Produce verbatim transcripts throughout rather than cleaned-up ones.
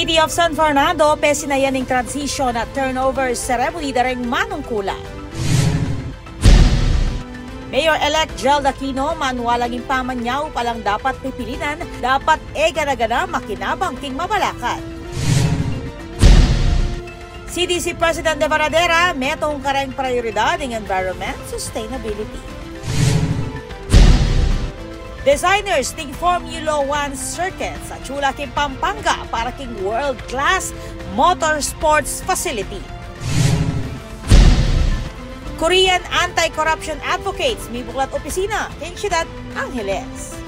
City of San Fernando, pesinayan ing transition at turnover ceremony da reng manungkulan. Mayor-elect Gerald Aquino, manwalang ing pamanyaup alang dapat pipilinan, dapat e gana-gana makinabang king mabalakad. C D C President Eva Radera, metung kareng prioridad ing environment, sustainability. Designers ning Formula One circuits, atsu la king Pampanga para king world-class motorsports facility. Korean anti-corruption advocates, mibuklat opisina king Syudad Angeles.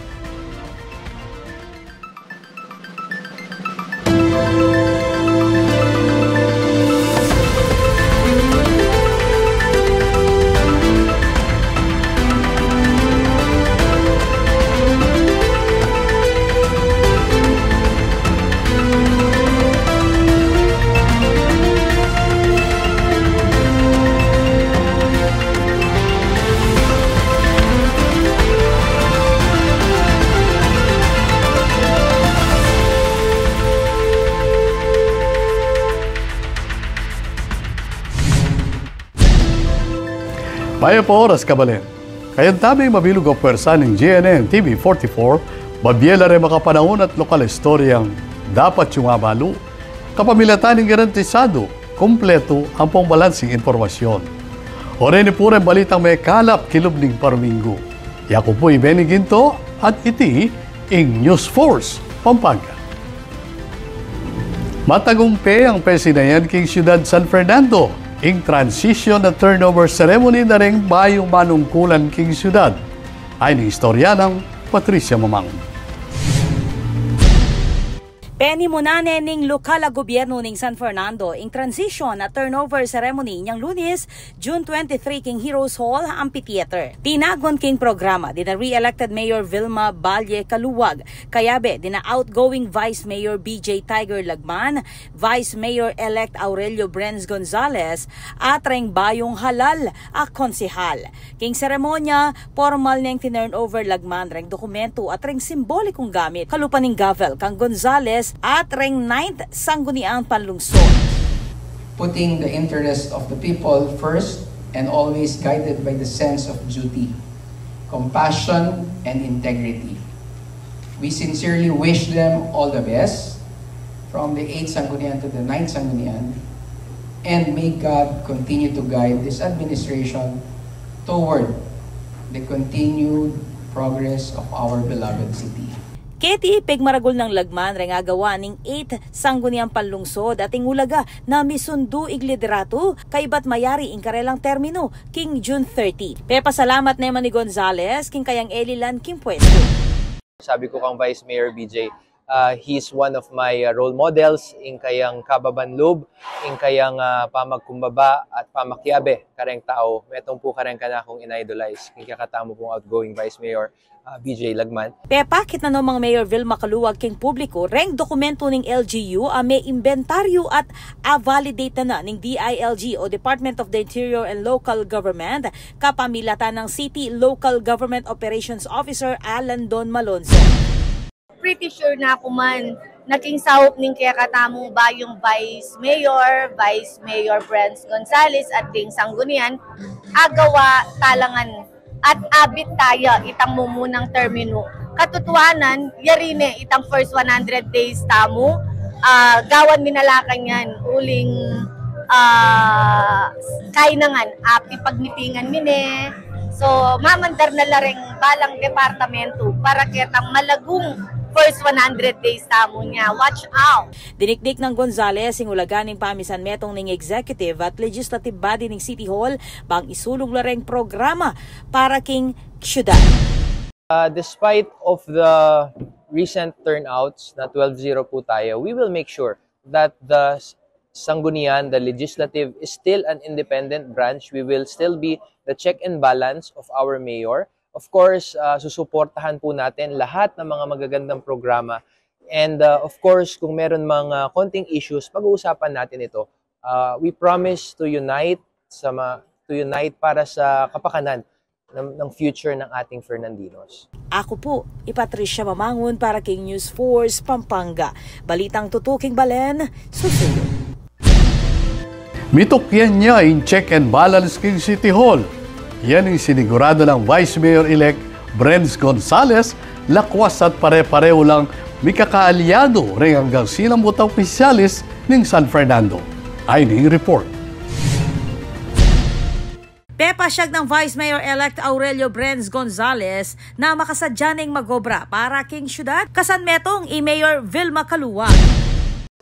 Mayap a oras, kabalen. Kayabe ing mabilug a pwersa ning G N N T V forty-four, mabie la reng makapanaun at lokal a istoryang dapat yung abalu, kapamilatan ning garantisadu, kumpletu, ampong balansing impormasyon. O reni pu reng balitang mekalap kilub ning paruminggu. Yaku pu i Benny Ginto at iti ing News Force Pampanga. Matagumpe ang pesinayan king Syudad San Fernando ing transition at turnover ceremony da reng bayung manungkulan king syudad. Ayni ing istorya nang Patricia Mamang. Penimunan ne ning lokal a gobyernu ning San Fernando ing transition at turnover ceremony niang Lunes, June twenty-three, king Heroes Hall Amphitheater. Tinagun king programa dina re-elected Mayor Vilma Balle Caluag, kayabe dina outgoing Vice Mayor B J Tiger Lagman, Vice Mayor-elect Aurelio Brens Gonzales, at reng bayung halal a konsehal. King seremonya, pormal neng tinurnover Lagman reng dokumentu at reng simbolikung gamit, kalupa ning gavel kang Gonzales at reng Ninth Sangguniang Panlungsod. Putting the interest of the people first and always guided by the sense of duty, compassion, and integrity. We sincerely wish them all the best, from the eighth Sanggunian to the ninth Sanggunian, and may God continue to guide this administration toward the continued progress of our beloved city. Keti pigmaragul nang Lagman reng agawa ning eighth Sangguniang Panlungsod at ing ulaga na misundu ing liderato kaybat mayari ing karelang terminu king June thirty. Pepasalamat ne man i Gonzales king kayang elilan king pwestu. Sabi ku kang Vice Mayor B J, ah, he's one of my, ah, role models ing kayang kababan lub, ing kayang, ah, pamagkumbaba at pamakiabe kareng tau. Metung pu kareng kanakung in-idolize king kekatamu pung outgoing Vice Mayor, ah, B J Lagman. Pepakit na no mang Mayor Vilma Caluag king publiku reng dokumentu ning L G U a meimbentario at a-validate na ning D I L G o Department of the Interior and Local Government, kapamilatan nang City Local Government Operations Officer Alan Don Malonzo. Pretty sure na ku man na king saup ning kekatamung bayung Vice Mayor, Vice Mayor Brens Gonzales at ding Sanggunian, agawa talangan at abit taya itang mumunang terminu. Katutuanan, yari ne itang first one hundred days tamu, ah, gawan mi na la kanyan, uling, ah, kaina ngan, api pagmitingan mi ne. So, mamandar na la reng balang departamentu para ketang malagung first one hundred days tamu nya. Watch out! Dinikdik nang Gonzales ing ulaga ning pamisan metung ning executive at legislative body ning City Hall bang isulug la reng programa para king syudad. Uh, despite of the recent turnouts na twelve zero pu taya, we will make sure that the s-, Sanggunian, the legislative, is still an independent branch. We will still be the check and balance of our mayor. Of course, uh, susuportahan pu natin lahat ng mga magagandang programa. And, uh, of course, kung meron mga konting issues, pag-uusapan natin ito. Uh, we promise to unite sa ma-, to unite para sa kapakanan ng, ng future ng ating Fernandinos. Aku pu i Patricia Mamangun para king News Force Pampanga. Balitang tutuking balen, susuyu. Mitukyan ya ing check and balance king City Hall. Yan ing sinigurado nang Vice Mayor-elect Brens Gonzales, lakwas at pare-pareho lang mikakaalyado reng anggang sinambuta opisyalis ning San Fernando. Ayni ing report. Pepasyag nang Vice Mayor-elect Aurelio Brens Gonzales na makasadya neng magobra para king syudad, kasan metung i Mayor Vilma Calua.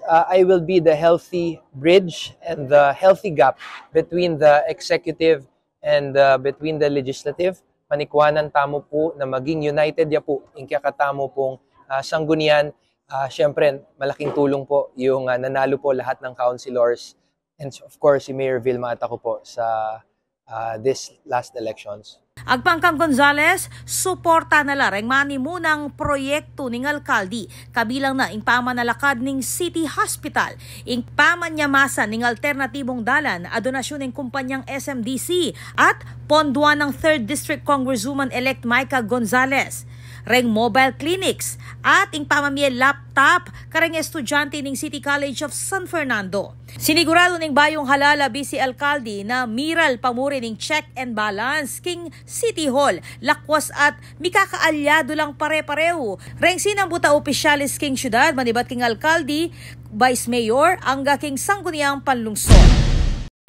Uh, I will be the healthy bridge and the healthy gap between the executive and, uh, between the legislative. Manikwanan tamu pu na maging united ya pu ing kekatamu pung, uh, sanggunian. Uh, siyempre, malaking tulong po yung, uh, nanalo po lahat ng councilors and of course, si Mayor Vilma at ako po sa, uh, this last elections. Agpang kang Gonzales, suporta na la reng manimunang proyektu ning alkaldi, kabilang na ing pamanalakad ning City Hospital, ing pamanyamasan ning alternatibung dalan a donasyun ning kumpanyang S M D C, at ponduan nang Third District Congresswoman-elect Micah Gonzales, reng mobile clinics, at ing pamamie laptop kareng estudyante ning City College of San Fernando. Sinigurado ning bayung halal a bise alkaldi na miral pa muri ning check and balance king City Hall, lakwas at mikakaalyado lang pare-pareho reng sinambuta opisyalis king syudad, manibat king alkaldi, vice mayor, angga king sangguniang panlungsod.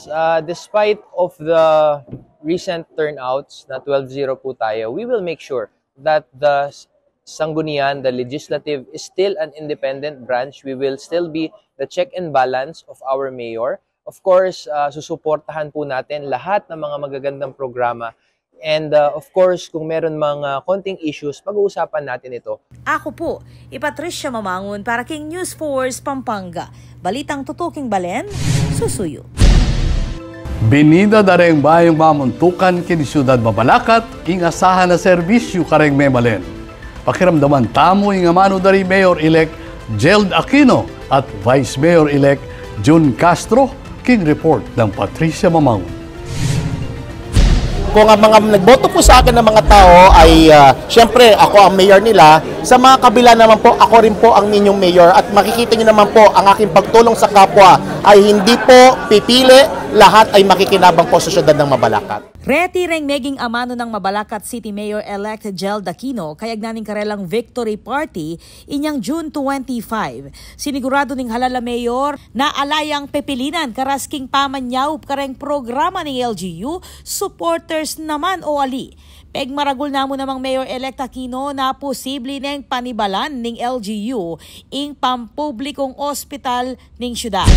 Uh, despite of the recent turnouts na twelve zero po tayo, we will make sure that the s-, sanggunian, the legislative, is still an independent branch. We will still be the check and balance of our mayor. Of course, uh, susuportahan po natin lahat ng mga magagandang programa. And, uh, of course, kung meron mga konting issues, pag-uusapan natin ito. Aku pu i Patricia Mamangun para king News Force Pampanga. Balitang tutuking balen, susuyu. Binida da reng bayung mamuntukan king syudad Mabalacat ing asahan a serbisyu kareng memalen. Pakiramdaman tamu ing amanu da ri Mayor-elect Jeld Aquino at Vice Mayor-elect Jun Castro, king report nang Patricia Mamangun. Kung ang mga nagboto po sa akin ng mga tao ay, ah, siyempre, ako ang mayor nila, sa mga kabila naman po, ako rin po ang inyong mayor at makikita niyo naman po ang aking pagtulong sa kapwa ay hindi po pipili, lahat ay makikinabang po sa syudad ng Mabalacat. Reti reng meging amanu nang Mabalacat City Mayor-elect Jeld Aquino kayagnan ning karelang victory party inyang June twenty-five. Sinigurado ning halal a mayor na ala yang pepilinan karas king pamanyaup kareng programa ning L G U, supporters naman o ali. Pegmaragul na mu namang Mayor-elect Aquino na posible neng panibalan ning L G U ing pampublikung ospital ning syudad.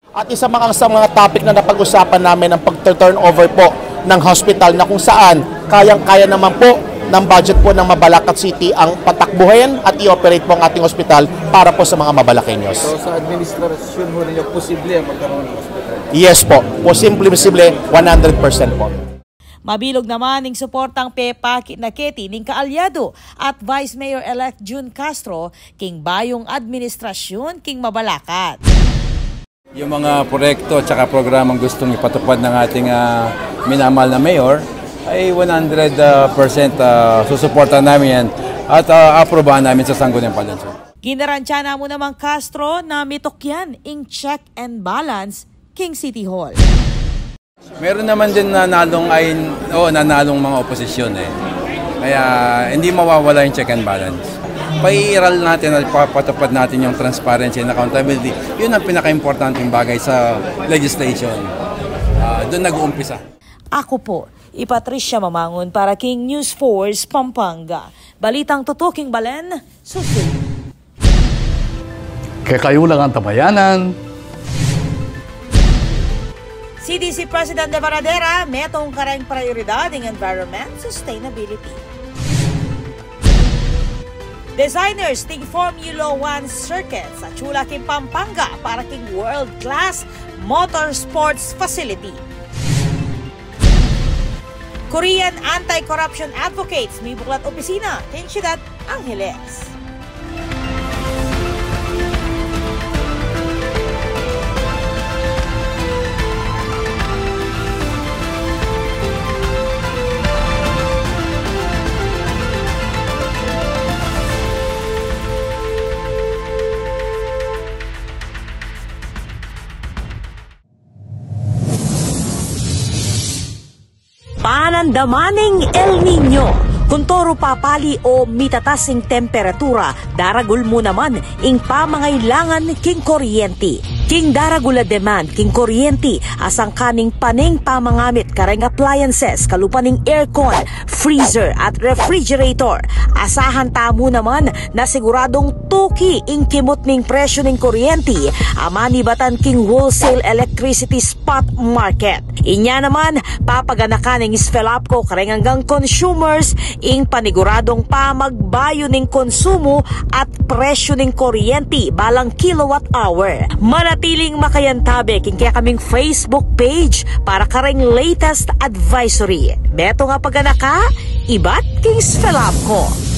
At isa mga, sa mga topic na napag-usapan namin ang pag-turnover po ng hospital na kung saan kayang-kaya naman po ng budget po ng Mabalacat City ang patakbuhin at i-operate po ang ating hospital para po sa mga Mabalaqueños. So, sa administrasyon ho ninyo, posible ang magkaroon ng hospital? Yes po. Posible, posible, one hundred percent po. Mabilug naman ing suportang pepakit na keti ning kaalyado at Vice Mayor-elect Jun Castro king bayung administrasyun king Mabalacat. Yung mga proyekto at saka programang gustong ipatupad ng ating, ah, minamahal na mayor ay one hundred percent, ah, susuportahan namin yan at, ah, aprubahan namin sa Sangguniang Panlungsod. Ginarantya na mu namang Castro na mitukyan ing check and balance king City Hall. Meron naman din nanalong ay, oo, nanalong mga oposisyon eh. Kaya hindi mawawala yung check and balance. Paiiral natin at papatupad natin yung transparency and accountability. Yun ang pinaka-importanteng bagay sa legislation. Ah, doon nag-uumpisa. Aku pu i Patricia Mamangun para king News Force Pampanga. Balitang tutuking balen, susuyu. Kekayu lang, antabayanan. C D C President Levarradera, metung kareng prioridad ing environment sustainability. Designers ning Formula One circuit, atyu la king Pampanga para king world-class motorsports facility. Korean anti-corruption advocates mibuklat opisina king Syudad Angeles. Panandaman ning El Niño. Kuntoru papali o mitatas ing temperatura, daragul mu naman ing pamangailangan king kuryenti. King daragul a demand king kuryenti, asangkan ning pane ing pamangamit kareng appliances, kalupa ning aircon, freezer at refrigerator. Asahan tamu naman na siguradung tuki ing kimut ning presyu ning kuryenti a manibatan king wholesale electricity spot market. Inya naman, papaganakan ning SFELAPCO kareng anggang consumers ing paniguradung pamagbayu ning konsumu at presyu ning kuryenti balang kilowatt hour. Manatiling makayantabe king kekaming Facebook page para kareng latest advisory. Metung a paganaka ibat king SFELAPCO.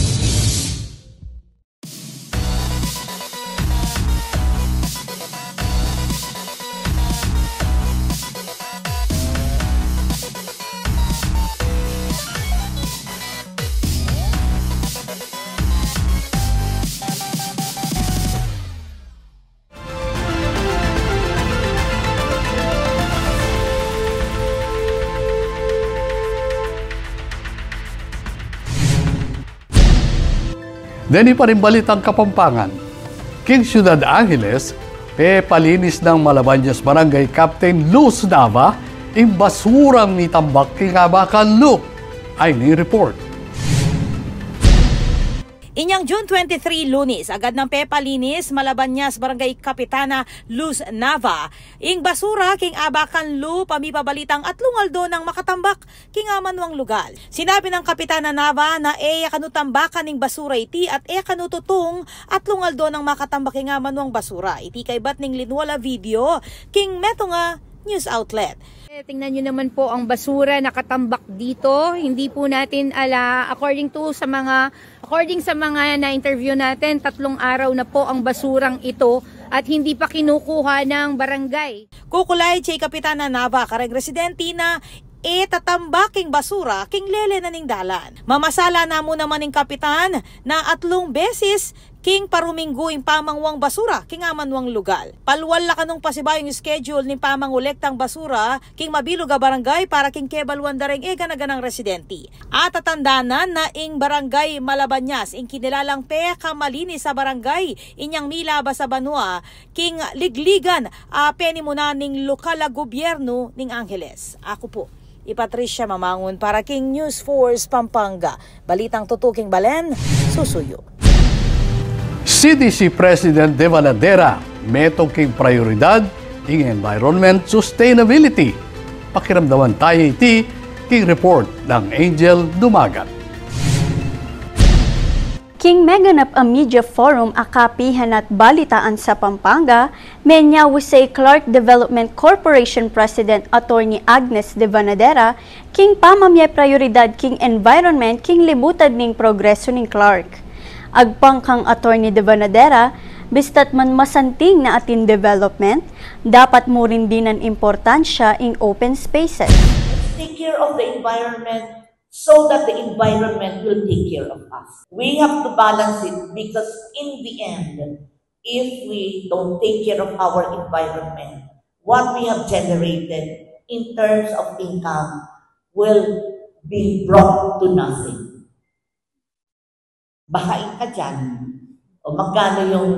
Deni pa ring balitang Kapampangan. King Ciudad Angeles, pepalinis nang Malabañas Barangay Captain Luz Nava ing basurang mitambak king Abacan Loop. Ayni ing report. Inyang June twenty-three, Lunes, agad nang pepalinis Malabañas Barangay Kapitana Luz Nava ing basura king Abacan Loop, a mipabalitang atlung aldo nang makatambak king amanuang lugal. Sinabi nang Kapitana Nava na e ya kanu tambakan ing basura iti at e kanu tutung atlung aldo nang makatambak king amanuang basura. Iti kaybat ning linwal a video king metung a news outlet. Eh, tingnan niyo naman po ang basura nakatambak dito. Hindi po natin ala, according to sa mga, according sa mga na-interview natin, tatlong araw na po ang basurang ito at hindi pa kinukuha ng barangay. Kukulay, Che Kapitana Nava, kareng residente na e tatambak ing basura king lele na ning dalan. Mamasala na mu naman ing kapitan na atlung beses king paruminggu ing pamanguang basura king amanuang lugal. Palwal la kanung pasibayu ing schedule ning pamangolektang basura king mabilug a barangay para king kebaluan da ring e gana-ganang residente. Atatandanan na ing Barangay Malabañas ing kinilalang pekamalinis a barangay inyang milabas a banua king ligligan a penimunan ning lokal a gobyernu ning Angeles. Aku pu i Patricia Mamangun para king News Force Pampanga. Balitang tutu king balen, susuyu. C D C President Deva Nadera, metung king prayoridad ing environment sustainability. Pakiramdaman taya iti king report nang Angel Dumagat. King meganap a media forum a Kapihan at Balitaan sa Pampanga, menyawi si Clark Development Corporation President Attorney Agnes Devanadera king pamamye prayoridad king environment king libutan ning progreso ning Clark. Agpang kang Attorney Devanadera, bista't man masanting na atin development, dapat mu rin dinan importansya ing open spaces. Take care of the environment so that the environment will take care of us. We have to balance it because in the end, if we don't take care of our environment, what we have generated in terms of income will be brought to nothing. Bahain ka dyan. O magkano yung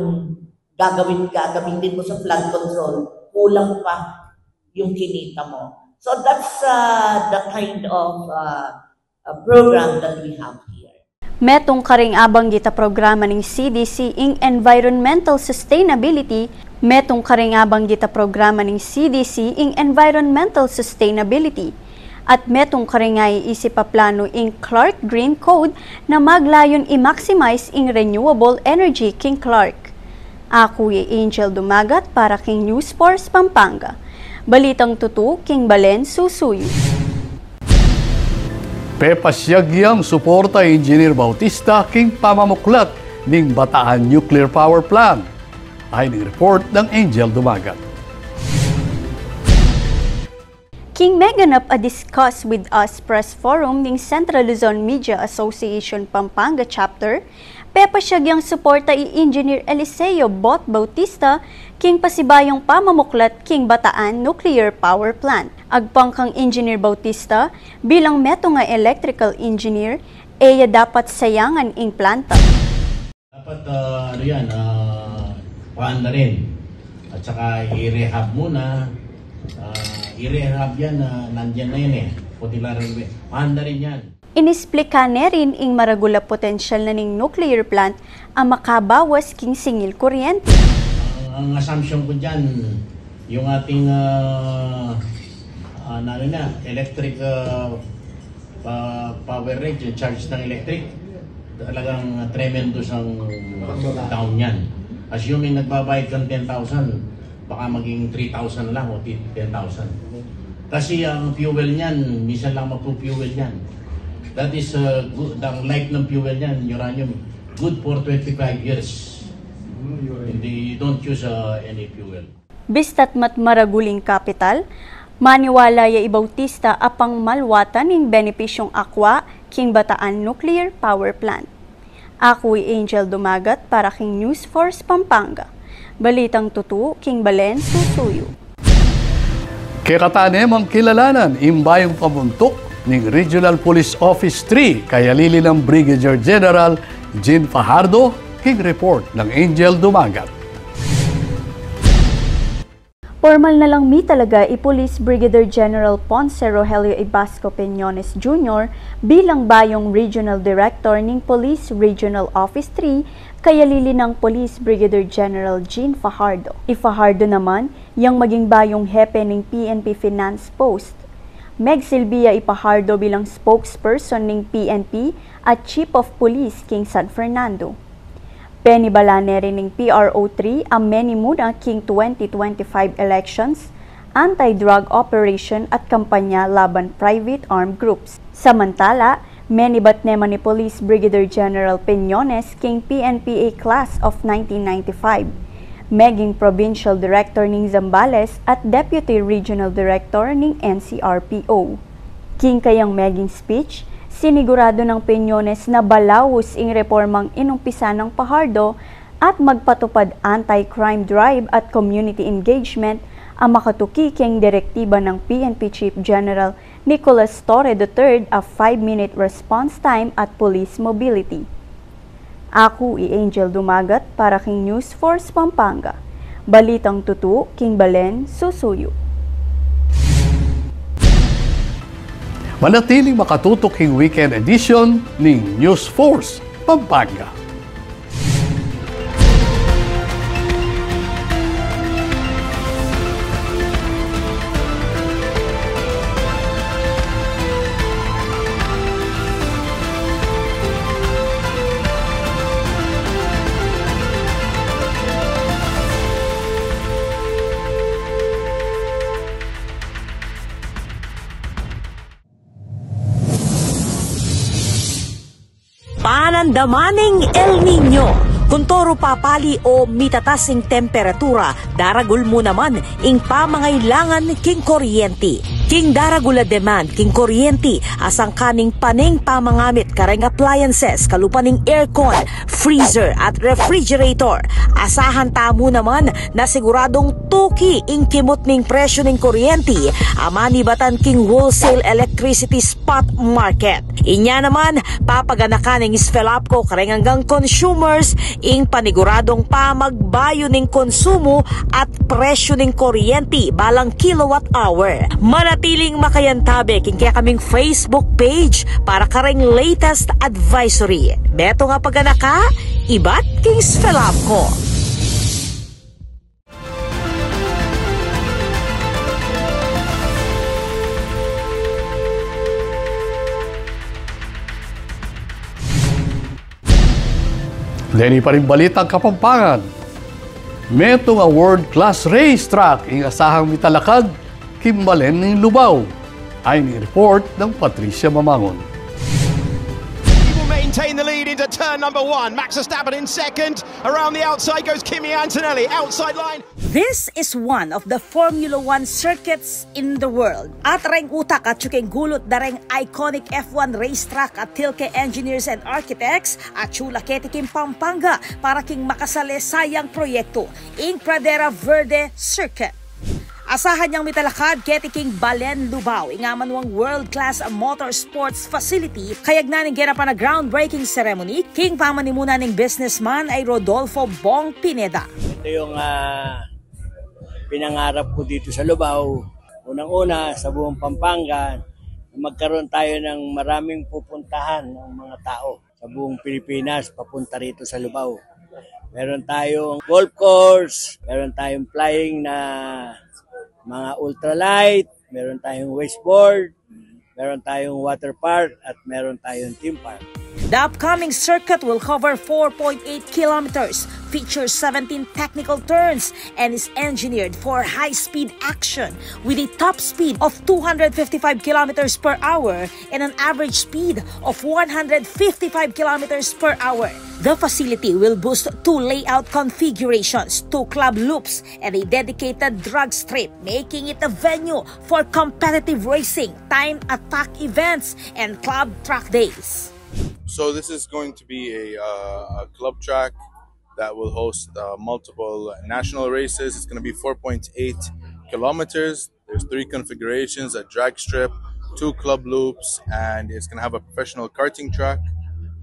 gagawin, gagamitin mo sa flood control, kulang pa yung kinita mo. So that's uh, the kind of uh, uh, program that we have here. Metung karing abanggit a programa ning C D C ing environmental sustainability, metung karing abanggit a programa ning C D C ing environmental sustainability. At metung karing aiisip a planu ing Clark Green Code na maglayun i-maximize ing renewable energy king Clark. Aku i Angel Dumagat para king News Force Pampanga. Balitang tutu king balen susuyu. Pepasyag yang suporta i Engineer Bautista king pamamuklat ning Bataan Nuclear Power Plant. Ayni ing report nang Angel Dumagat. King meganap a Discuss With Us Press Forum ning Central Luzon Media Association Pampanga Chapter, Pepasyag yang suporta i Engineer Eliseo Bot Bautista king pasibayung pamamuklat king Bataan Nuclear Power Plant. Agpang kang Engineer Bautista, bilang metung a electrical engineer, e ya dapat sayangan ing planta. Dapat, ah, ano yan, ah, paandarin. At saka i-rehab muna. Ah, i-rehab yan, ah, nandyan na yan eh. Paandarin yan. Inisplika ne rin ing maragul a potensyal na ning nuclear plant a makabawas king singil kuryente. Ang, ang assumption ko dyan, yung ating, ah, ah, ano na, electric, ah, pa-, power rate, yung charge ng electric, talagang tremendous ang down niyan. Assuming nagbabayad kang ten thousand, baka maging three thousand lang o ti-, ten thousand. Kasi ang fuel niyan, minsan lang magpu-fuel yan. That is, uh, good, ang life ng fuel niyan, uranium, good for twenty-five years. Hindi, you don't use, uh, any fuel. Bista't mat maragul ing kapital, maniwala ya i Bautista a pangmalwatan ing benepisyung akua king Bataan Nuclear Power Plant. Aku i Angel Dumagat para king News Force Pampanga. Balitang tutu king balen susuyu. Kekatamu ne mang kilalanan ing bayung pamuntuk ning Regional Police Office three, kayalili nang Brigadier General Jean Fajardo, king report nang Angel Dumagat. Pormal na lang mitalaga i Police Brigadier General Ponce Rogelio Ibasco Peñones Junior bilang bayung Regional Director ning Police Regional Office three, kayalili nang Police Brigadier General Jean Fajardo. I Fajardo naman, yang maging bayung hepe ning P N P Finance Post. Megsilbi ya i Fajardo bilang spokesperson ning P N P at Chief of Police king San Fernando. Penibala ne rin ning P R O three a meni muna king twenty twenty-five elections, anti-drug operation at kampanya laban private armed groups. Samantala, menibat ne man i Police Brigadier General Peñones king P N P A Class of nineteen ninety-five, meging Provincial Director ning Zambales at Deputy Regional Director ning N C R P O. King kayang meging speech, siniguradu nang Peñones na balaus ing repormang inumpisa nang Fajardo at magpatupad anti-crime drive at community engagement a makatuki king direktiba nang P N P Chief General Nicolas Torre the third a five-minute response time at police mobility. Aku i Angel Dumagat para king News Force Pampanga. Balitang tutu king balen susuyu. Manatiling makatutok king weekend edition ning News Force Pampanga. Panandaman ning El Niño. Kuntoru papali o mitatas ing temperatura, daragul mu naman ing pamangailangan king kuryenti. King daragul a demand king kuryenti, asangka ning paneng pamangamit kareng appliances, kalupa ning aircon, freezer at refrigerator. Asahan tamu naman na siguradung tuki ing kimut ning presyu ning kuryenti a manibatan king wholesale electricity spot market. Inya naman, papaganakan ning SFELAPCO kareng anggang consumers ing paniguradung pamagbayu ning konsumu at presyu ning kuryenti balang kilowatt hour. Manatiling makayantabe king kekaming Facebook page para kareng latest advisory. Metung a paganaka, ibat king SFELAPCO. Deni pa ring balitang Kapampangan. Metung a world-class racetrack ing asahang mitalakad king balen ning Lubao. Ayni ing report nang Patricia Mamangun. He will maintain the lead into turn number one. Max Verstappen in second. Around the outside goes Kimi Antonelli. Outside line. This is one of the Formula One circuits in the world. At reng utak at tsuking gulut da reng iconic F one racetrack at Tilke engineers and architects at tsu la keti king Pampanga para king makasale sayang proyektu, ing Pradera Verde Circuit. Asahan yang mitalakad keti king Balen, Lubao, ing amanuang world-class motorsports facility, kayagnan ning ginapan a groundbreaking ceremony king pamanimuna ning businessman ay Rodolfo Bong Pineda. Ito yung, ah, pinangarap ko dito sa Lubao. Unang-una, sa buong Pampanga, magkaroon tayo ng maraming pupuntahan ng mga tao. Sa buong Pilipinas, papunta rito sa Lubao. Meron tayong golf course, meron tayong flying na mga ultralight, meron tayong waveboard, meron tayong water park, at meron tayong theme park. The upcoming circuit will cover four point eight kilometers, features seventeen technical turns, and is engineered for high-speed action with a top speed of two hundred fifty-five kilometers per hour and an average speed of one hundred fifty-five kilometers per hour. The facility will boast two layout configurations, two club loops, and a dedicated drag strip, making it a venue for competitive racing, time attack events, and club track days. So this is going to be a, uh, a club track that will host, uh, multiple national races. It's gonna be four point eight kilometers. There's three configurations, a drag strip, two club loops, and it's gonna have a professional karting track,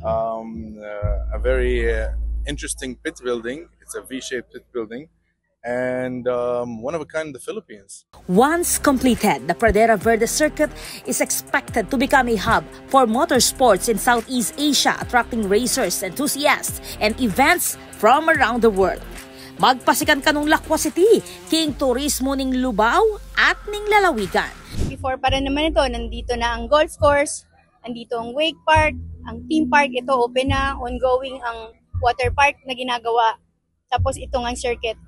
um, uh, a very, uh, interesting pit building. It's a V-shaped pit building, and, um, one of a kind in the Philippines. Once completed, the Pradera Verde Circuit is expected to become a hub for motorsports in Southeast Asia, attracting racers, enthusiasts, and events from around the world. Magpasikan kanung lakwasi king turismo ning Lubao at ning lalawigan. Before pa rin naman ito, nandito na ang golf course, nandito ang wake park, ang theme park, ito open na, ongoing ang water park na ginagawa. Tapos ito ngang circuit.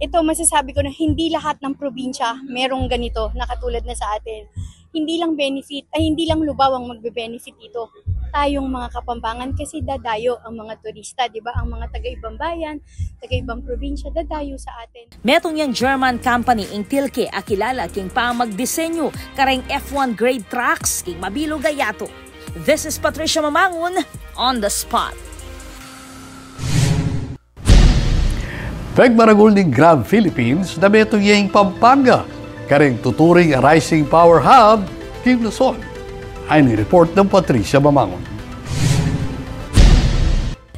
Ito, masasabi ko na hindi lahat ng probinsya merong ganito na katulad na sa atin. Hindi lang benefit, ay, hindi lang Lubao ang magbe-benefit dito. Tayong mga Kapampangan kasi dadayo ang mga turista, di ba? Ang mga taga-ibang bayan, taga-ibang probinsya, dadayo sa atin. Metung yang German company ing Tilke a kilala king pamagdisenyu kareng F one grade tracks king mabilug a yatu. This is Patricia Mamangun on the spot. Pegmaragul ning Grab Philippines na metung ya ing Pampanga kareng tuturing a rising power hub king Luzon. Ayni ing report nang Patricia Mamangun.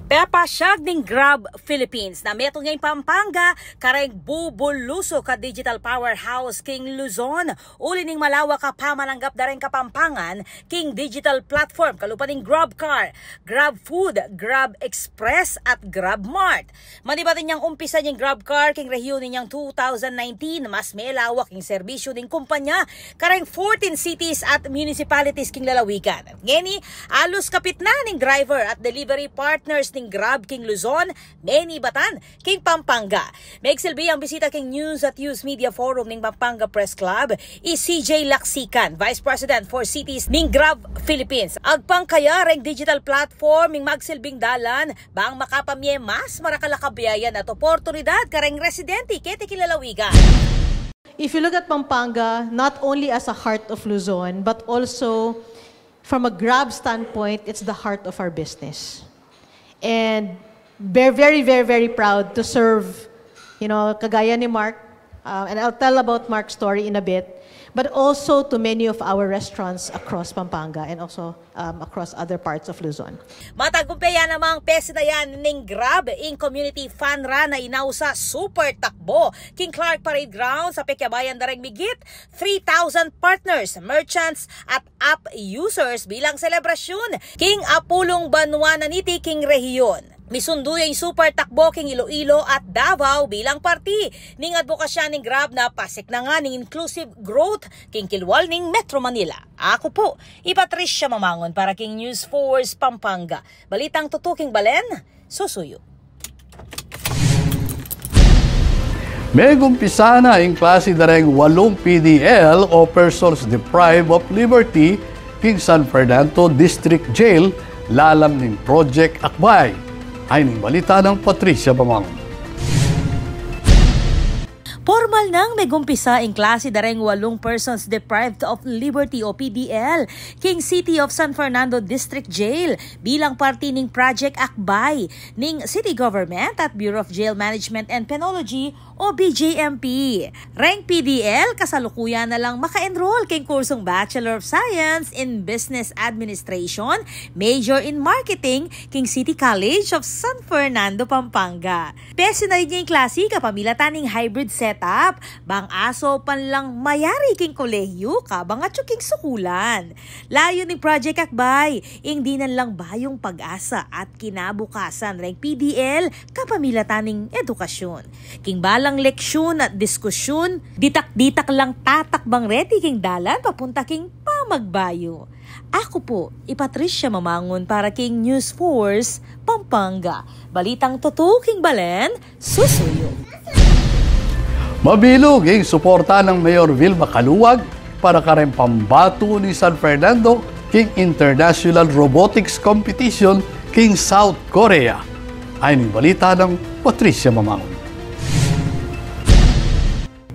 Pepasyag ning Grab Philippines na metung ya ing Pampanga kareng bubulusuk a digital powerhouse king Luzon, uli ning malawak a pamananggap da reng Kapampangan king digital platform kalupa ning GrabCar, GrabFood, GrabExpress, at GrabMart. Manibat inyang umpisan ing GrabCar king rehiyun inyang two thousand nineteen, mas melawak ing serbisyu ning kumpanya kareng fourteen cities at municipalities king lalawigan. Ngeni, alus kapitnan ing driver at delivery partners ning Grab king Luzon, menibatan king Pampanga. Megsilbi yang bisita king News at Use Media Forum ning Pampanga Press Club i C J Laksican, Vice President for Cities ning Grab Philippines. Agpang kaya reng digital platform ing magsilbing dalan bang makapamie mas marakal a kabiayan at oportunidad kareng residente keti king lalawigan. If you look at Pampanga, not only as a heart of Luzon, but also from a Grab standpoint, it's the heart of our business. And we're very, very, very proud to serve, you know, kagaya ni Mark, uh, and I'll tell about Mark's story in a bit, but also to many of our restaurants across Pampanga and also, um, across other parts of Luzon. Matagumpe ya namang pesinayan ning Grab ing community fun run a inausa Super Takbo king Clark Parade Grounds a pekyabayan da reng migit three thousand partners, merchants, at app users bilang selebrasyun king apulung banwa na niti king rehiyon. Misundu ya ing Super Takbo king Iloilo at Davao bilang parti ning adbokasya ning Grab na pasiknangan ing inclusive growth king kilwal ning Metro Manila. Aku pu i Patricia Mamangun para king News Force Pampanga. Balitang tutu king balen, susuyu. Megumpisa na ing klasi da reng walung P D L o persons deprived of liberty king San Fernando District Jail lalam ning Project Akbay. Ayni ing balita nang Patricia Mamangun. Pormal nang megumpisa ing klasi da reng walung persons deprived of liberty o P D L king City of San Fernando District Jail bilang parti ning Project Akbay ning City Government at Bureau of Jail Management and Penology o B J M P. Reng P D L kasalukuyan na lang maka-enroll king kursung Bachelor of Science in Business Administration, major in Marketing king City College of San Fernando, Pampanga. Pesinay ing klasi kapamilatan ning hybrid setup, bang asopan lang mayari king kolehiyu kabang atyu king sukulan. Layu ning Project Akbay, ing dinan lang bayung pag-asa at kinabukasan reng P D L kapamilatan ning edukasyon. King balang leksyon at diskusyun, ditak-ditak lang tatakbang reti king dalan papunta king pamagbayu. Aku pu i Patricia Mamangun para king News Force Pampanga. Balitang tutu king balen, susuyu. Mabilug ing suporta nang Mayor Vilma Caluag para kareng pambatu ning San Fernando king International Robotics Competition king South Korea. Ayni ing balita nang Patricia Mamangun.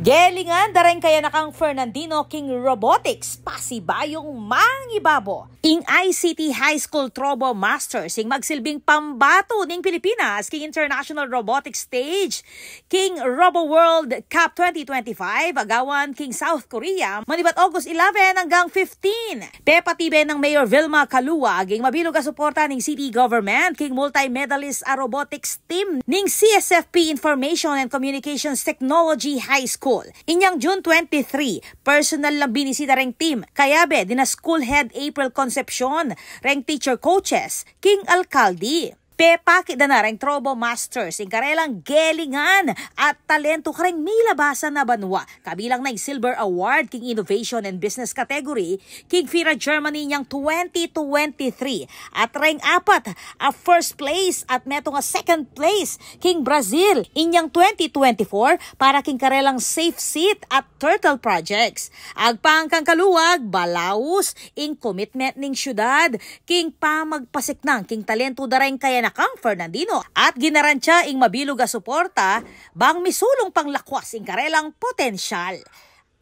Gelingan da reng kayanakang Fernandino king robotics, pasibayung mangibabo. Ing I C T High School Trobo Masters ing magsilbing pambatu ning Pilipinas king International Robotics Stage king Robo World Cup twenty twenty-five agawan king South Korea manibat August eleven anggang fifteen. Pepatibe nang Mayor Vilma Caluag ing mabilug a suporta ning city government king multi-medalist a robotics team ning C S F P Information and Communications Technology High School. Inyang June twenty-three, personal lang binisita reng team, kayabe dina school head April Concepcion, reng teacher coaches, king alkalde. Pepakit da na reng Trobo Masters ing karelang gelingan at talentu kareng milabasan a banua, kabilang na ing Silver Award king Innovation and Business category king FIRA Germany inyang twenty twenty-three, at reng apat a first place at metung a second place king Brazil inyang twenty twenty-four para king karelang Safe Seat at Turtle Projects. Agpang kang Caluag, balaus ing commitment ning syudad king pamagpasiknang king talentu da reng kayanakang Fernandino at ginarantya ing mabilug a suporta bang misulung pang lakwas ing karelang potensyal.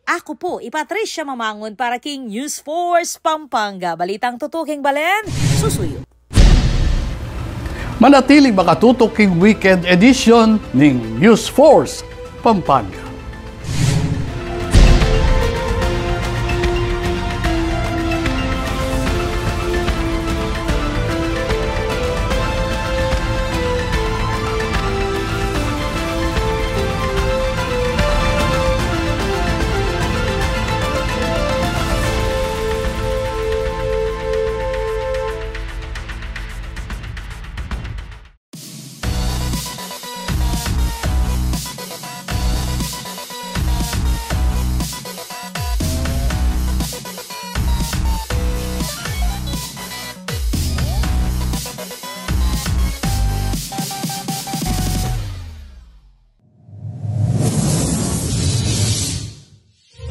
Aku pu i Patricia Mamangun para king News Force Pampanga. Balitang tutu king balen, susuyu. Manatiling makatutok king weekend edition ning News Force Pampanga.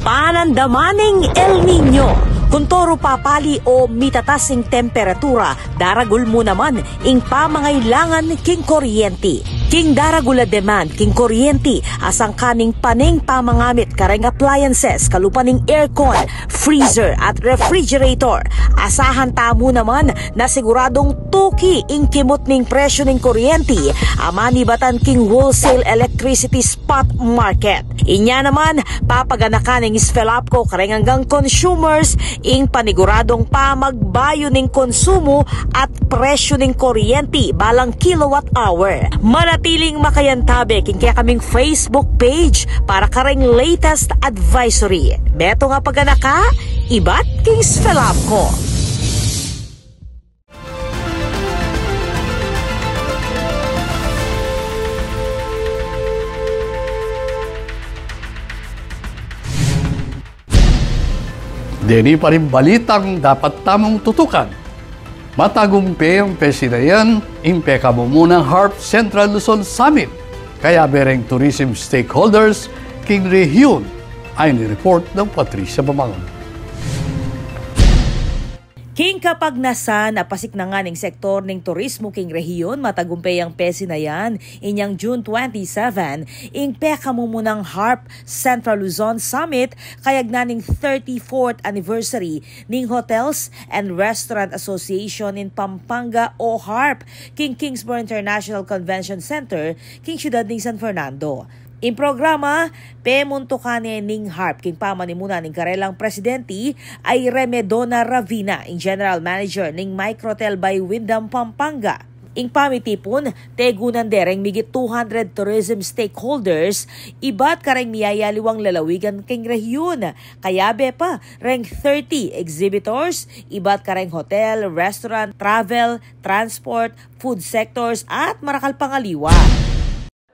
Panandaman ning El Niño. Kuntoru papali o mitatas ing temperatura, daragul mu naman ing pamangailangan king kuryenti. King daragul a demand king kuryenti, asangkan ning paneng pamangamit kareng appliances, kalupa ning aircon, freezer at refrigerator. Asahan tamu naman na siguradung tuki ing kimut ning presyu ning kuryenti a manibatan king wholesale electricity spot market. Inya naman, papaganakan ning SFELAPCO kareng anggang consumers ing paniguradung pamagbayu ning konsumu at presyu ning kuryenti balang kilowatt hour. Manatiling makayantabe king kekaming Facebook page para kareng latest advisory. Metung a paganaka ibat king SFELAPCO. Deni pa ring balitang dapat tamung tutukan. Matagumpe ing pesinayan ing pekamumunang HARP Central Luzon Summit kayabe reng tourism stakeholders king rehiyun. Ayni report nang Patricia Mamangun. King kapagnasan a pasiknangan ing sektor ning turismo king rehiyon, matagumpay yang pesinayan inyang June twenty-seven ing pekamumunang HARP Central Luzon Summit kayagnan ning thirty-fourth anniversary ning Hotels and Restaurant Association in Pampanga o HARP king Kingsborough International Convention Center king syudad ning San Fernando. Ing programa, pemuntukan ne ning HARP king pamanimunan ning karelang presidenti a i Remedona Ravina, ing general manager ning Microtel by Wyndham Pampanga. Ing pamitipun, tegunan de reng migit two hundred tourism stakeholders ibat kareng miyayaliwang lalawigan king rehiyun. Kayabe pa reng thirty exhibitors ibat kareng hotel, restaurant, travel, transport, food sectors at marakal pang aliwa.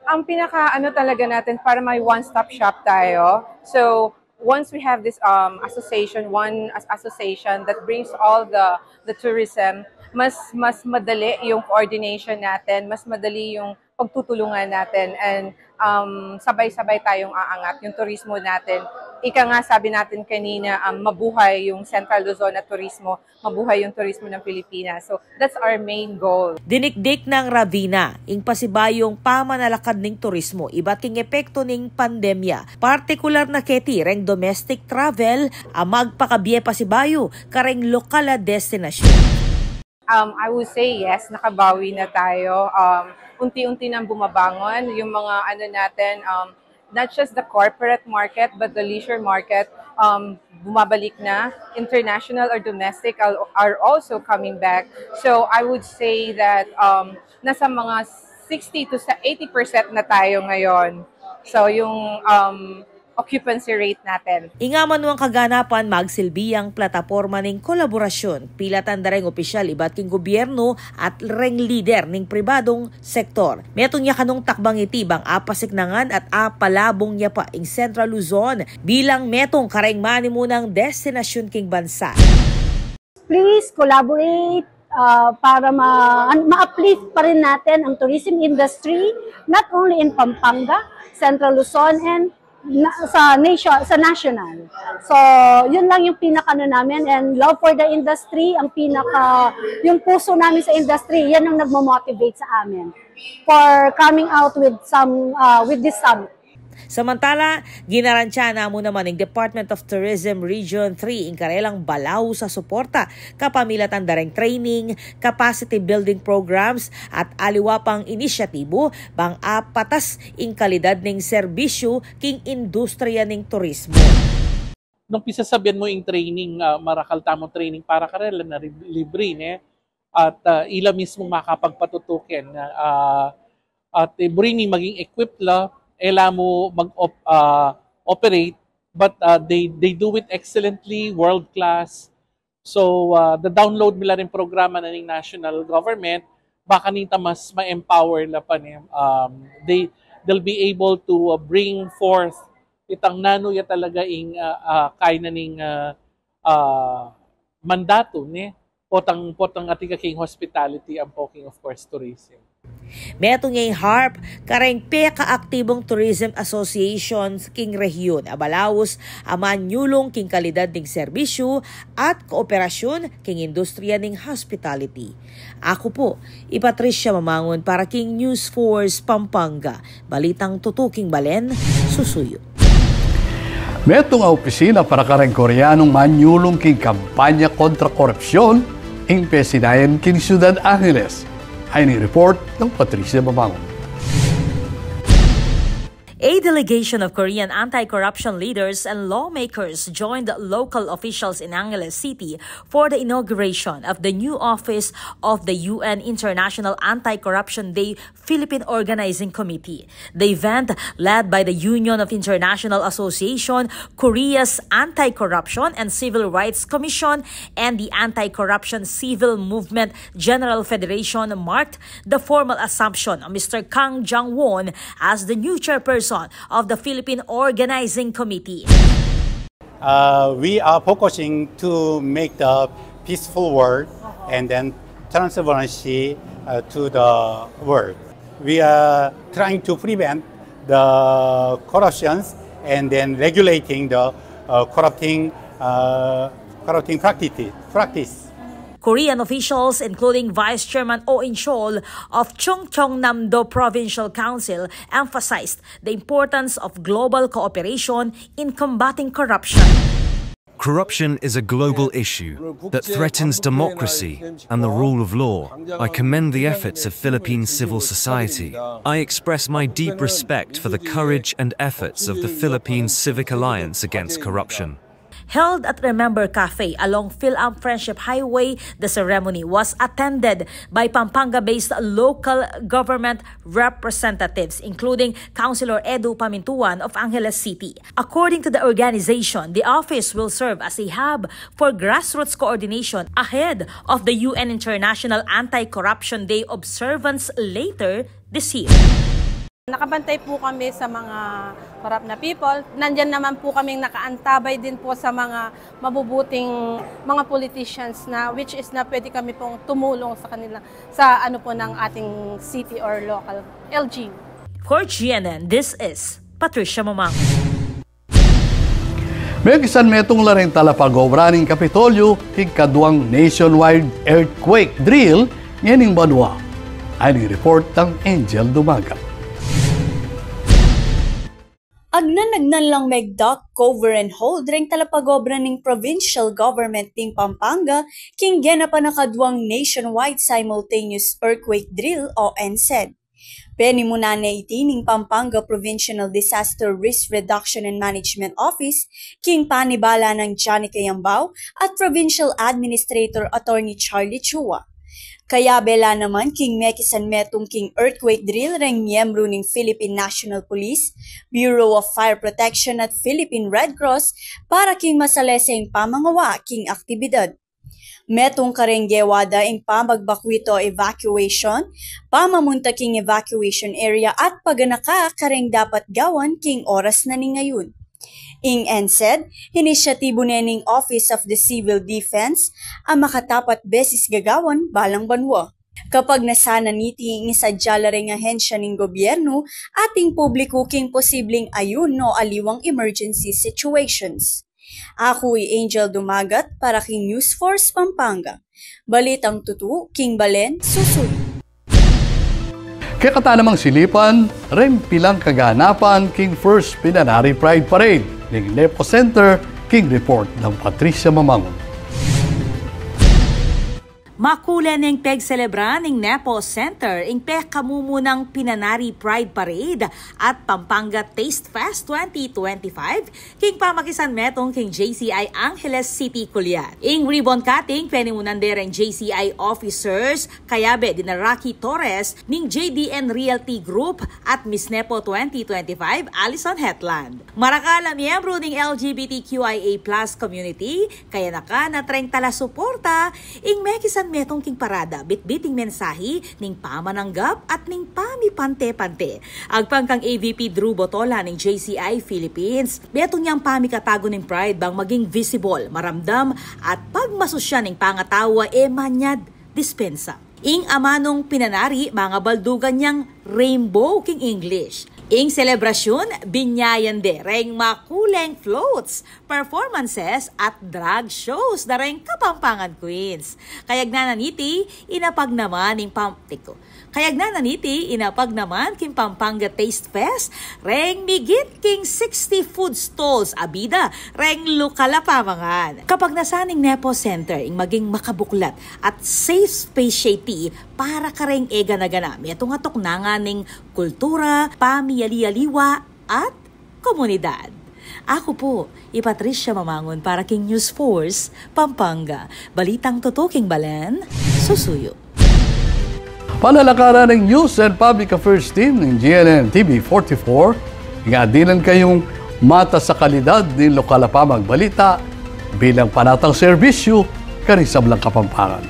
Ang pinaka-ano talaga natin para may one-stop shop tayo. So, once we have this, um, association, one as-, association that brings all the, the tourism, mas, mas madali yung coordination natin, mas madali yung pagtutulungan natin, and, um, sabay-sabay tayong aangat yung turismo natin. Ika nga, sabi natin kanina, um, mabuhay yung Central Luzon na turismo, mabuhay yung turismo ng Pilipinas. So, that's our main goal. Dinikdik nang Ravina ing pasibayung pamanalakad ning turismo ibat king epekto ning pandemya, partikular na keti reng domestic travel a magpakabie pasibayu kareng lokal a destinasyon. Um, I would say yes, nakabawi na tayo. Um, unti-unti nang bumabangon yung mga ano natin, um, not just the corporate market, but the leisure market, um, bumabalik na. International or domestic are, are also coming back. So I would say that, um, nasa mga sixty to sa eighty percent na tayo ngayon. So yung, um, occupancy rate natin. Ing amanuang kaganapan magsilbi yang plataporma ning kolaborasyun, pilatan da reng opisyal ibat king gobyernu at reng lider ning pribadung sektor. Metung ya kanung takbang iti bang apasiknangan at apalabung ya pa ing Central Luzon bilang metung kareng manimunang destinasyun king bansa. Please collaborate, ah, para ma-, an-, ma-uplift pa rin natin ang tourism industry, not only in Pampanga, Central Luzon, and na-, sa nation, sa national. So, yun lang yung pinakano namin, and love for the industry, ang pinaka, yung puso namin sa industry, yan ang nagmo-motivate sa amin for coming out with some, ah, with this summit. Samantala, ginarantya na mu naman ning Department of Tourism Region three ing karelang balaus a suporta kapamilatan da reng training, capacity building programs, at aliwa pang inisyatibu bang apatas ing kalidad ning serbisyu king industriya ning turismo. Nung pisasabian mu ing training, ah, marakal tamung training para karela na lib-, libre, ne? At, ah, ila mismung makapagpatutuken, ah, at, eh, buri ning maging equipped la, e la mu mag-op-, ah, operate, but, ah, they, they do it excellently, world class. So, ah, da-download mi la ring programa na ning national government, baka ninta mas ma-empower la pa, ne? Um, they, they'll be able to, ah, bring forth itang nanu ya talaga ing, ah, ah, kaya na ning, ah, ah, mandatu, ne? Potang, potang atin king hospitality, ampo king, of course, tourism. Metung ya ing HARP kareng pekaaktibung tourism associations king rehiyun a balaus a manyulung king kalidad ning serbisyu at kooperasyun king industriya ning hospitality. Aku pu i Patricia Mamangun para king News Force Pampanga. Balitang tutuking balen, susuyu. Metung a opisina para kareng Koreanung manyulung king kampanya kontra korupsyon ing pesinayan king Ciudad Angeles. Ini ing report nang Patricia Mamangun. A delegation of Korean anti-corruption leaders and lawmakers joined local officials in Angeles City for the inauguration of the new office of the U N International Anti-Corruption Day Philippine Organizing Committee. The event, led by the Union of International Association, Korea's Anti-Corruption and Civil Rights Commission, and the Anti-Corruption Civil Movement General Federation, marked the formal assumption of Mister Kang Jong-won as the new chairperson of the Philippine Organizing Committee. Uh, we are focusing to make the peaceful world and then transparency, uh, to the world. We are trying to prevent the corruptions and then regulating the, uh, corrupting, uh, corrupting practices, practice. Korean officials, including Vice Chairman Oh In-chol of Chungcheongnam-do Provincial Council, emphasized the importance of global cooperation in combating corruption. Corruption is a global issue that threatens democracy and the rule of law. I commend the efforts of Philippine civil society. I express my deep respect for the courage and efforts of the Philippine Civic Alliance Against Corruption. Held at Remember Cafe along PhilAm Friendship Highway, the ceremony was attended by Pampanga-based local government representatives, including Councilor Edu Pamintuan of Angeles City. According to the organization, the office will serve as a hub for grassroots coordination ahead of the U N International Anti-Corruption Day observance later this year. Nakabantay po kami sa mga corrupt na people. Nandiyan naman po kaming nakaantabay din po sa mga mabubuting mga politicians na, which is na pwede kami pong tumulong sa kanila sa ano po ng ating city or local L G U. For G N N, this is Patricia Mamang. Mekisan metung la ring talapag-obra ning Kapitolyo king kaduang nationwide earthquake drill ngening banua. Ayni ing report nang Angel Dumagat. Agnan-agnan lang megduct, cover and hold reng talapag-obra ning provincial government ning Pampanga king genapan a kaduang nationwide simultaneous earthquake drill o NCED. Penimunan ne iti ning Pampanga Provincial Disaster Risk Reduction and Management Office king panibala nang Johnny Cayambao at Provincial Administrator Attorney Charlie Chua. Kayabe la naman king mekisan metung king earthquake drill reng miyembru ning Philippine National Police, Bureau of Fire Protection at Philippine Red Cross para king masaleseng pamangawa king aktibidad. Metung kareng gewa da ing pamagbakwito, evacuation, pamamunta king evacuation area at paganaka kareng dapat gawan king oras na ning ngayun. Ing NCED, inisyatibu ne ning Office of the Civil Defense a makatapat beses gagawan balang banua. Kapagnasan na niti ing isadya la reng ahensya ning gobyernu at ing publiku king posibleng ayun o aliwang emergency situations. Aku i Angel Dumagat para king News Force Pampanga. Balitang tutu king balen, susuyu. Kekata namang silipan reng pilang kaganapan king First Pinanari Pride Parade ning NEPO Center, king report nang Patricia Mamangun. Makule neng pegselebra ning NEPO Center ing pekamumunang Pinanari Pride Parade at Pampanga Taste Fest twenty twenty-five king pamakisan metung king J C I Angeles City, Culiacan. Ing ribbon cutting penimunan de reng J C I officers, kayabe dina Rocky Torres ning J D N Realty Group at Miss NEPO twenty twenty-five, Alison Hetland. Marakal a miyembru ning L G B T Q I A plus community, kayanakan at reng talasuporta, ing mekisan metung king parada, bitbit ing mensahi ning pamananggap at ning pamipante-pante. Agpang kang A V P Drew Botola ning J C I Philippines, metung yang pamikatagun ning Pride bang maging visible, maramdam, at pagmasusyan ing pangatau a e manyad dispensa. Ing amanung pinanari, mangabaldugan yang rainbow king English. Ing selebrasyun, binyayan de reng makuleng floats, performances, at drag shows da reng Kapampangan Queens. Kayagnan na niti, inapag naman ing pam-, teko. Kayagnan na niti, inapag naman king Pampanga Taste Fest reng migit king sixty food stalls a bida reng lokal a pamangan. Kapagnasan ning NEPO Center ing maging makabuklat at safe space ya iti para kareng e gana-gana, metung a tuknangan ning kultura, pamiyali-aliwa, at komunidad. Aku pu i Patricia Mamangun para king News Force Pampanga. Balitang tutu king balen, susuyu. Panalakaran ning News and Public Affairs Team ning G N N T V forty-four, ing adinan kayung matas a kalidad ning lokal a pamagbalita bilang panatang serbisyu karing sablang Kapampangan.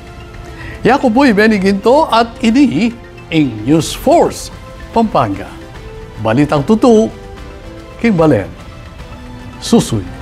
Yaku pu i Benny Ginto at ini ing News Force Pampanga. Balitang tutu king balen, susuyu.